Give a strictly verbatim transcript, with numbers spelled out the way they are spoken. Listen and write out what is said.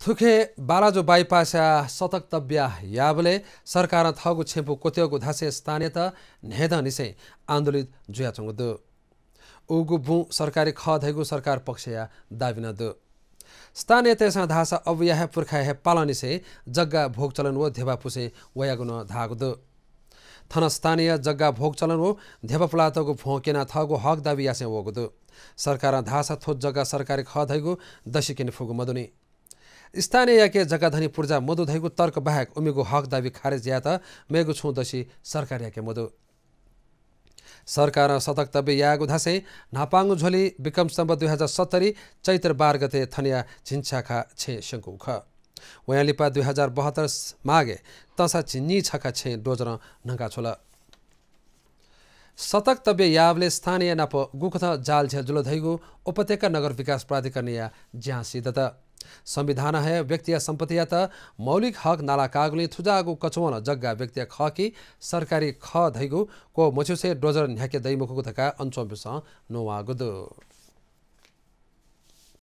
थुखे बालाजु बाइपासया सतकतब्या याबलय् सरकारं थःगु छेँपु क्वत्यःगु धासें स्थानीयत न्हय्दँनिसें आन्दोलित जुयाच्वंगु दु। उगु बुँ सरकारी खः धइगु सरकार पक्षया दाबी नं दु। स्थानीयतय्सं धाःसा अबुया हे पुर्खाया हे पालंनिसें जग्गा भोग चलन व ध्यबा पुसें वयागु नं धाःगु दु। थन स्थानीय जग्गा भोग चलन व ध्यबा पुलातःगु भ्वं क्यनाः थःगु हक दाबी यासें वःगु दु। सरकारं धाःसा थ्व जग्गा सरकारी खः धइगु दसि क्यने फुगु मदुनि। स्थानीययाके जग्गाधनी पुर्जा मदु धइगु तर्क बाहेक उमिगु हक दाबी खारेज यायेत मेगु छुं दसि सरकारयाके मदु। सरकारं सतकतब्य यायेगु धासें न्हापांगु झ्वलि विक्रम सम्वत दुई हजार सत्तरी चैत्र बाह्र गते थनया झिंछाखा छेँ स्यंकूगु खः। वयां लिपा दुई हजार बहत्तर माघय् तंसा झिंछाखा छेँ डोजरं न्हंकाछ्वल। सतकतब्य याबलय् स्थानीय नाप गुकथं जालझेल जुल धइगु उपत्यका नगर विकास प्राधिकरणया ज्यां सिधत। संविधानं हे व्यक्तिया सम्पत्तियात मौलिक हक नालाकाःगुलिं थुजाःगु कचवलं जग्गा व्यक्तिया खः कि सरकारी खः धइगु क्वः मछिउसें डोजर न्ह्याके दइ मखुगु धकाः अन च्वंपिन्सं नवाःगु दु।